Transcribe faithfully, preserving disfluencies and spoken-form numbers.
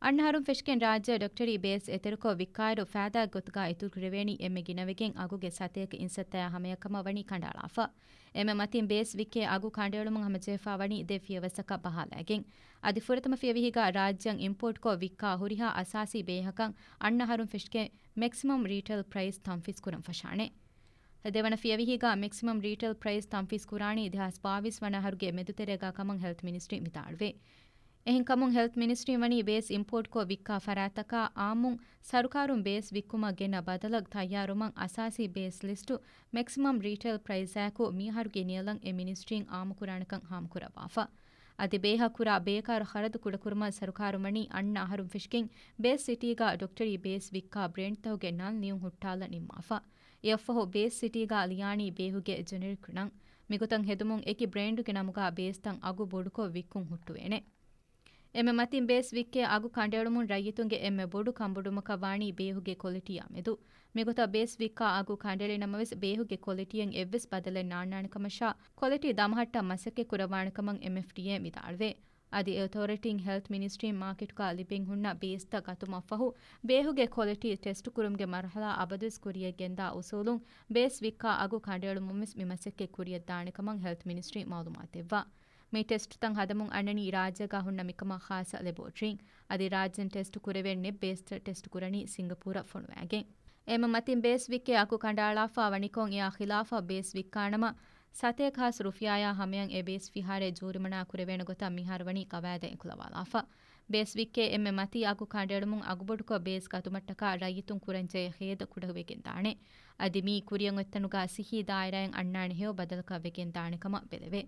އަންނަ އަހަރުން ފެށިގެން ރާއްޖެ ޑޮކްޓަރީ ބޭސް އެތެރެކޮށް ވިއްކާއިރު ފައިދާ ގޮތުގަ އިތުރު ކުރެވޭނީ އެންމެ ގިނަވެގެން އަގުގެ ސަތޭކަ އިންސައްތަޔާ ހަމަޔަކަމަށް ވަނީ ކަނޑައަޅާފަ. އެންމެ މަތިން ބޭސް ވިއްކޭ އަގު ކަނޑައެޅުމުން ހަމަޖެހިފަ ވަނީ ދެ ފިޔަވަސަކަށް ބަހާލައިގެން. އަދި ފުރަތަމަ ފިޔަވަހީގަ ރާއްޖެއަށް އިމްޕޯޓްކޮށް ވިއްކާ ހުރިހާ އަސާސީ ބޭހަކަށް އަންނަ އަހަރުން ފެށިގެން މެކްސިމަމް ރީޓެއިލް ޕްރައިސް ތަންފީޒް ކުރަން ފަށާނެ. ދެވަނަ ފިޔަވަހީގަ މެކްސިމަމް ރީޓެއިލް ޕްރައިސް ތަންފީޒް ކުރާނީ ދެހާސް ބާވީސް ވަނަ އަހަރުގެ މެދުތެރޭގަ ކަމަށް ހެލްތް މިނިސްޓްރީ ވިދާޅުވޭ. އެހެންކަމުން ހެލްތް މިނިސްޓްރީން ވަނީ ބޭސް އިމްޕޯޓްކޮށް ވިއްކާ ފަރާތްތަކާ އާއްމުން ސަރުކާރުން ބޭސް ވިއްކުމަށް ގެންނަ ބަދަލަށް ތައްޔާރުވުމަށް އަސާސީ ބޭސް ލިސްޓު މެކްސިމަމް ރީޓެއިލް ޕްރައިސްއާއެކު މިއަހަރުގެ ނިޔަލަށް އެ މިނިސްޓްރީން އާއްމުކުރާނެކަން ހާމަކުރައްވާފަ. އަދި ބޭހަށް ކުރާ ބޭކާރު ޚަރަދު ކުޑަކުރުމަށް ސަރުކާރުން ވަނީ އަންނަ އަހަރުން ފެށިގެން ބޭސް ސިޓީގަ ޑޮކްޓަރީ ބޭސް ވިއްކާ ބްރޭންޑްތަކުގެ ނަން ލިޔުން ހުއްޓާލަން ނިންމާފަ. އެއަށްފަހު ބޭސް ސިޓީގަ ލިޔާނީ ބޭހުގެ ޖެނެރިކް ނަން. މިގޮތަށް ހެދުމުން އެކި ބްރޭންޑުގެ ނަމުގަ ބޭސްތައް އަގު ބޮޑުކޮށް ވިއްކުން ހުއްޓުވޭނެ. އެންމެ މަތިން ބޭސް ވިއްކޭ އަގު ކަނޑައެޅުމުން ރައްޔިތުންގެ އެންމެ ބޮޑު ކަނބޮޑުމަކަށް ވާނީ ބޭހުގެ ކޮލިޓީއާ މެދު. މިގޮތަށް ބޭސް ވިއްކާ އަގު ކަނޑައެޅި ނަމަވެސް ބޭހުގެ ކޮލިޓީއަށް އެއްވެސް ބަދަލެއް ނާންނާނެ ކަމަށާ، ކޮލިޓީ ދަމަހައްޓަން މަސައްކަތް ކުރައްވާނެ ކަމަށް އެމްއެފްޑީއޭ ވިދާޅުވޭ. އަދި އެ އޮތޯރިޓީން ހެލްތް މިނިސްޓްރީން މާކެޓުގަ ލިބެން ހުންނަ ބޭސްތައް ގަތުމަށްފަހު، ބޭހުގެ ކޮލިޓީ ޓެސްޓު ކުރުމުގެ މަރުހަލާ އަބަދުވެސް ކުރިޔަށް ގެންދާ އުސޫލުން ބޭސް ވިއްކާ އަގު ކަނޑައެޅުމުން ވެސް މި މަސައްކަތް ކުރިޔަށް ދާނެ ކަމަށް ހެލްތް މިނިސްޓްރީ މައުލޫމާތު ދެއްވާ. މި ޓެސްޓުތައް ހަދަމުން އަންނަނީ ރާއްޖޭގަ ހުންނަ މިކަމަށް ޚާއްސަ ލެބޯޓްރީން. އަދި ރާއްޖޭން ޓެސްޓު ކުރެވޭނެ ބޭސްތައް ޓެސްޓު ކުރަނީ ސިންގަޕޫރަށް ފޮނުވައިގެން. އެންމެ މަތިން ބޭސް ވިއްކޭ އަގު ކަނޑައަޅާފަ ވަނިކޮށް އެއާ ޚިލާފަށް ބޭސް ވިއްކާނަމަ، ސަތޭކަ ހާސް ރުފިޔާޔާ ހަމަޔަށް އެ ބޭސް ފިހާރައެއް ޖޫރިމަނާ ކުރެވޭނެ ގޮތަށް މިހާރު ވަނީ ގަވާއިދެއް އެކުލަވާލާފަ. ބޭސް ވިއްކޭ އެންމެ މަތީ އަގު ކަނޑައެޅުމުން އަގުބޮޑުކޮށް ބޭސް ގަތުމަށްޓަކާ ރައްޔިތުން ކުރަންޖެހޭ ހޭދަ ކުޑަވެގެން ދާނެ. އަދި މިއީ ކުރިއަށް އޮތްތަނުގަ ސިއްހީ ދާއިރާއިން އަންނާނެ ހެޔޮ ބަދަލަކަށް ވެގެން ދާނެ ކަމަށް ބެލެވޭ.